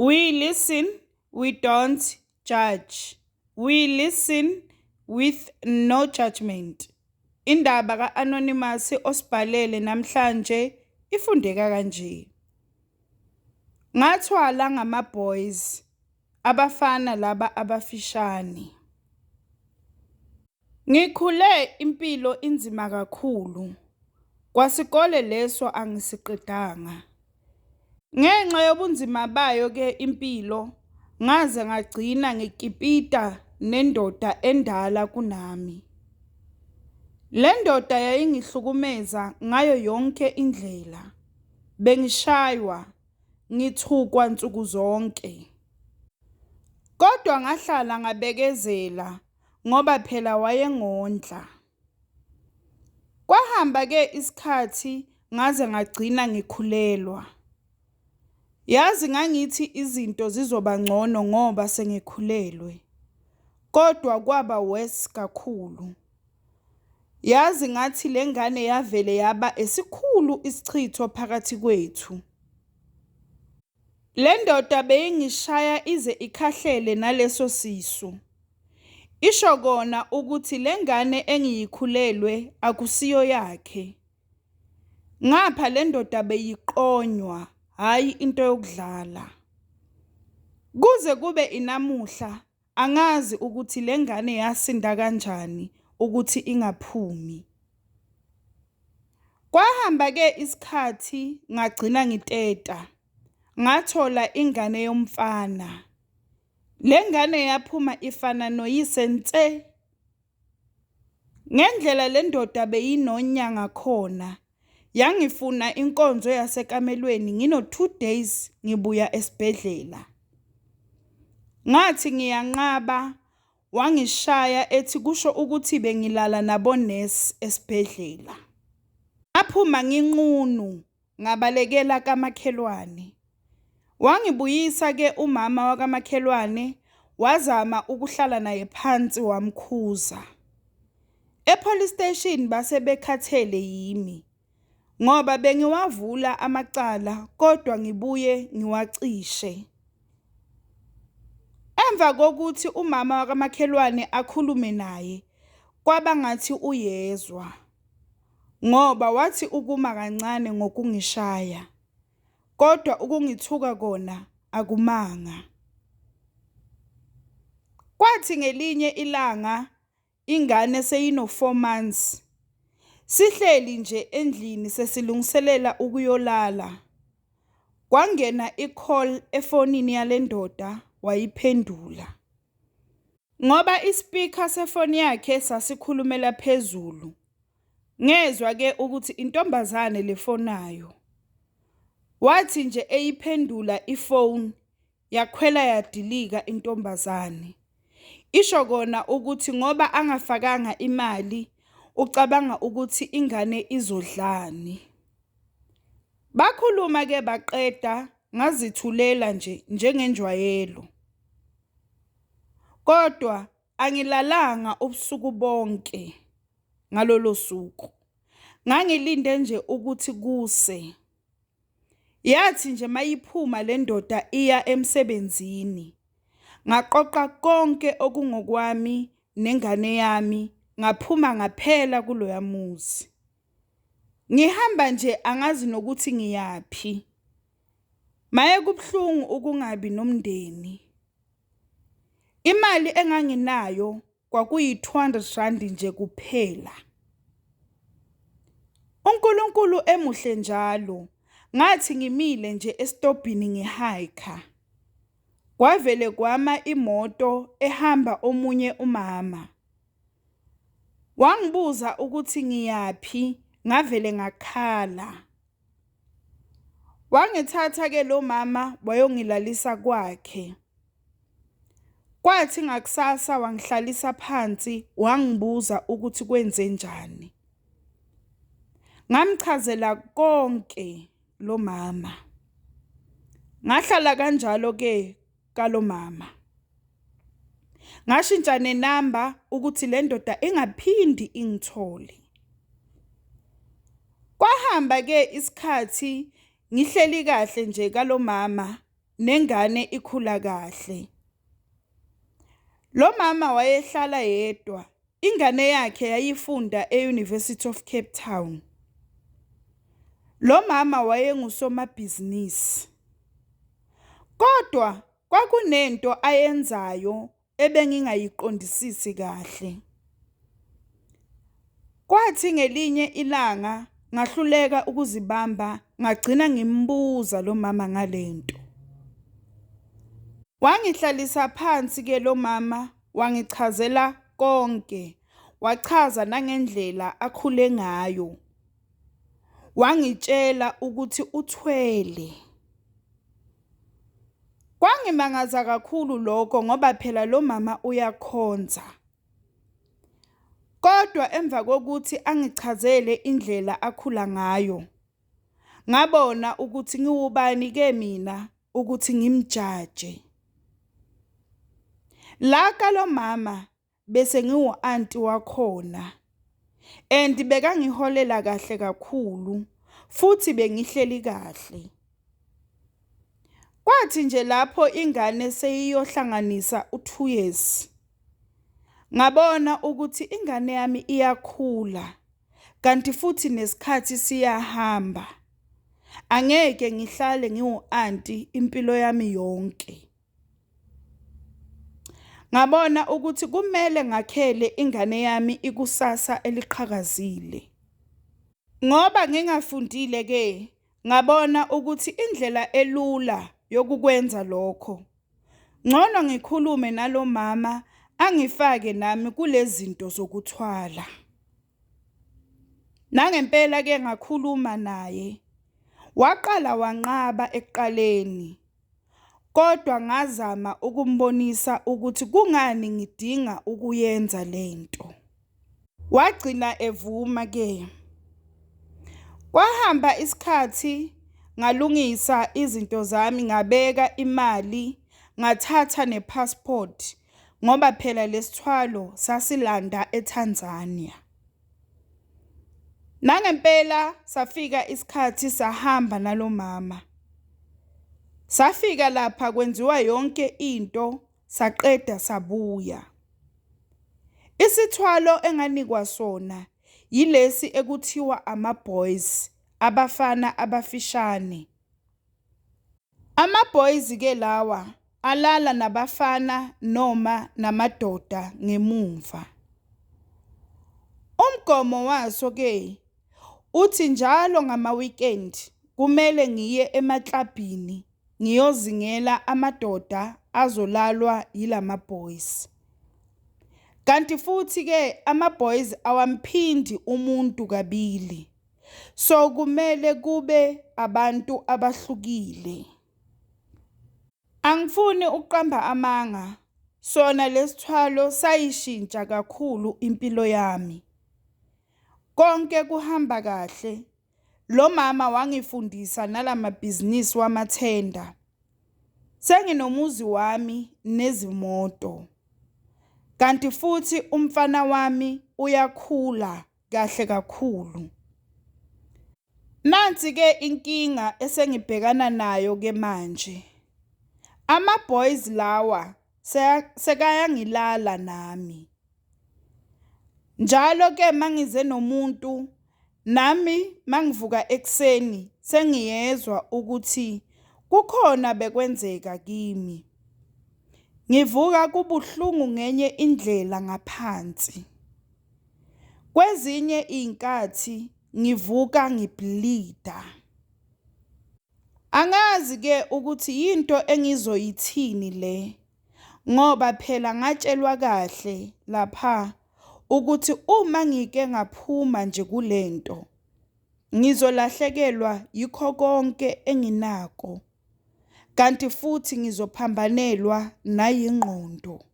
We listen, we don't judge. We listen with no judgment. Indaba ka-Anonymous osibhalele namhlanje ifundeka kanje. Ngathwala ngama-boys, abafana laba abafishane. Ngikhule impilo inzima kakhulu. Kwasikole leso angisiqedanga. Ngenxa yobunzima bayo ke impilo ngaze ngagcina ngikipita nendoda endala kunami. Le ndoda yayingihlukumeza ngayo yonke indlela. Bengishaywa, ngithukwa nsuku zonke. Kodwa ngahlala ngabekezela ngoba phela wayengondla. Kwahamba ke isikhathi ngaze ngagcina ngikhulelwa. Yazi ngangithi izinto zizoba ngcono ngoba sengikhulelwe. Kodwa kwaba worse kakhulu. Yazi ngathi le ngane yavele yaba esikhulu isichitho phakathi kwethu. Le ndoda beyingishaya ize ikhahlele naleso sisu. Isho kona ukuthi le ngane engiyikhulelwe akusiyo yakhe. Ngapha le ndoda beyiqonywa, hhayi into yokudlala. Kuze kube inamuhla angazi ukuthi le ngane yasinda kanjani ukuthi ingaphumi. Kwahamba ke isikhathi ngagcina ngiteta, ngathola ingane yomfana. Le ngane yaphuma ifana noyise nse. Ngendlela le ndoda beyinonya ngakhona, yangifuna inkonzo yasekamelweni ngino-2 days ngibuya esibhedlela. Ngathi ngiyanqaba wangishaya ethi kusho ukuthi bengilala nabonesi esibhedlela. Ngaphuma nginqunu ngabalekela kamakhelwane. Wangibuyisa ke umama wakamakhelwane wazama ukuhlala naye phansi wamkhuza. E-police station base bekhathele yimi ngoba bengiwavula amacala kodwa ngibuye ngiwacishe. Emva kokuthi umama wakamakhelwane akhulume naye kwaba ngathi uyezwa ngoba wathi ukuma kancane ngokungishaya kodwa ukungithuka kona akumanga. Kwathi ngelinye ilanga ingane seyino 4 months sihleli nje endlini sesilungiselela ukuyolala, kwangena i-call efonini yale ndoda wayiphendula. Ngoba ispeaker sefoni yakhe sasikhulumela phezulu, ngezwa ke ukuthi intombazane lefonayo. Wathi nje eyiphendula ifoni yakhwela yadilika intombazane. Isho kona ukuthi ngoba angafakanga imali ucabanga ukuthi ingane izodlani. Bakhuluma ke baqeda ngazithulela nje njengenjwayelo. Kodwa angilalanga ubusuku bonke ngalolo suku. Ngangilinde nje ukuthi kuse. Yathi nje mayiphuma le ndoda iya emsebenzini, ngaqoqa konke okungokwami nengane yami ngaphuma ngaphela kuloya muzi. Ngihamba nje angazi nokuthi ngiyaphi. Maye kubuhlungu ukungabi nomndeni. Imali enganginayo kwakuyi-200 rand nje kuphela. UNkulunkulu emuhle njalo, ngathi ngimile nje esitobhini ngihayikha. Kwavele kwama imoto ehamba omunye umama. Wangibuza ukuthi ngiyaphi, ngavele ngakhala. Wangithatha ke lo mama wayongilalisa kwakhe. Kwathi ngakusasa wangihlalisa phansi wangibuza ukuthi kwenzenjani. Ngamchazela konke lo mama. Ngahlala kanjalo ke kalomama. Ngashintsha nenamba ukuthi le ndoda ingaphindi ingithole. Kwahamba ke isikhathi ngihleli kahle nje kalomama. nengane ikhula kahle. Lo mama wayehlala yedwa, ingane yakhe yayifunda e-University of Cape Town. Lo mama wayengusomabhizinisi. Kodwa kwakunento ayenzayo ebengingayiqondisisi kahle. Kwathi ngelinye ilanga ngahluleka ukuzibamba ngagcina ngimbuza lo mama ngalento. Wangihlalisa phansi ke lo mama wangichazela konke, wachaza nangendlela akhule ngayo. Wangitshela ukuthi uthwele. Kwangimangaza kakhulu lokho ngoba phela lo mama uyakhonza. Kodwa emva kokuthi angichazele indlela akhula ngayo, ngabona ukuthi ngiwubani ke mina ukuthi ngimjaje. La kalomama bese ngiwu-anti wakhona and bekangiholela kahle kakhulu futhi bengihleli kahle. Kwathi nje lapho ingane seyiyohlanganisa u-2 years, ngabona ukuthi ingane yami iyakhula kanti futhi nesikhathi siyahamba. Angeke ngihlale ngiwu-anti impilo yami yonke. Ngabona ukuthi kumele ngakhele ingane yami ikusasa eliqhakazile. Ngoba ngingafundile ke, ngabona ukuthi indlela elula yokukwenza lokho, ngcono ngikhulume nalomama angifake nami kulezinto zokuthwala. Nangempela ke ngakhuluma naye. Waqala wanqaba ekuqaleni. Kodwa ngazama ukumbonisa ukuthi kungani ngidinga ukuyenza lento. Wagcina evuma ke. Kwahamba isikhathi ngalungisa izinto zami ngabeka imali ngathatha nepassport ngoba phela lesithwalo sasilanda eTanzania. Nangempela safika isikhathi sahamba nalomama. Safika lapha kwenziwa yonke into saqeda sabuya. Isithwalo enganikwa sona yilesi ekuthiwa ama-boys, abafana abafishane. Ama-boys ke lawa alala nabafana noma namadoda ngemumva. Umgomo waso ke uthi njalo ngama-weekend kumele ngiye emaklabhini ngiyozingela amadoda azolalwa yilama boys. Kanti futhi ke ama-boys awamphindi umuntu kabili. So kumele kube abantu abahlukile. Angifuni ukuqamba amanga, sona lesithwalo sayishintsha kakhulu impilo yami. Konke kuhamba kahle. Lo mama wangifundisa nalamabhizinisi wamathenda. Senginomuzi wami nezimoto. Kanti futhi umfana wami uyakhula kahle kakhulu. Nansi ke inkinga esengibhekana nayo ke manje. Ama-boys lawa sekayangilala nami. Njalo ke mangize nomuntu nami mangivuka ekuseni sengiyezwa ukuthi kukhona bekwenzeka kimi. Ngivuka kubuhlungu ngenye indlela ngaphansi. Kwezinye iy'nkathi ngivuka ngibhlida. Angazi ke ukuthi yinto engizoyithini le ngoba phela ngatshelwa kahle lapha ukuthi uma ngike ngaphuma nje kulento ngizolahlekelwa yikho konke enginako kanti futhi ngizophambanelwa nayingqondo.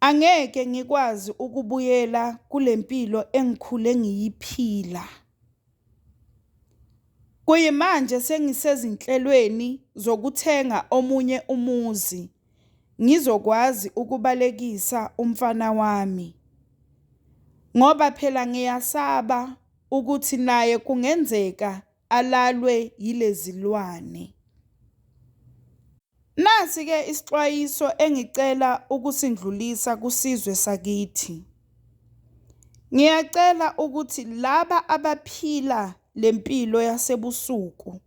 Angeke ngikwazi ukubuyela kule mpilo engikhule ngiyiphila. Kuyimanje sengisezinhlelweni zokuthenga omunye umuzi ngizokwazi ukubalekisa umfana wami. Ngoba phela ngiyasaba ukuthi naye kungenzeka alalwe yilezilwane. Nasi-ke isixwayiso engicela ukusindlulisa kusizwe sakithi. Ngiyacela ukuthi laba abaphila lempilo yasebusuku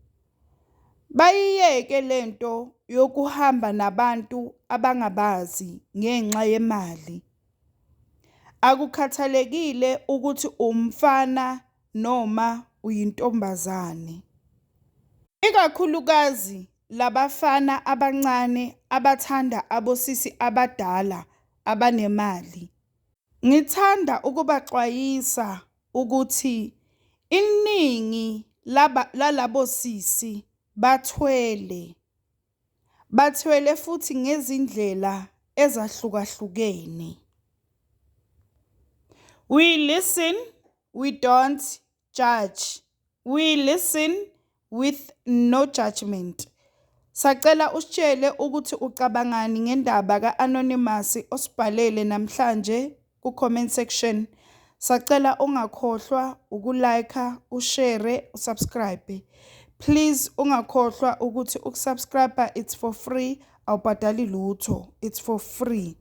bayiyeke lento yokuhamba nabantu abangabazi ngenxa yemali. Akukhathalekile ukuthi umfana noma uyintombazane. Ikakhulukazi labafana abancane abathanda abosisi abadala abanemali. Ngithanda ukubaxwayisa ukuthi iningi lalabo sisi bathwele. Bathwele futhi ngezindlela ezahlukahlukene. We listen, we don't judge. We listen with no judgment. Sacela usitshele ukuthi ucabangani ngendaba ka-Anonymous osibhalele namhlanje ku-comment section. Sacela ungakhohlwa uku-like, ushare, usubscribe. Please ungakhohlwa ukuthi ukusubscribe, it's for free, awubhadali lutho, it's for free.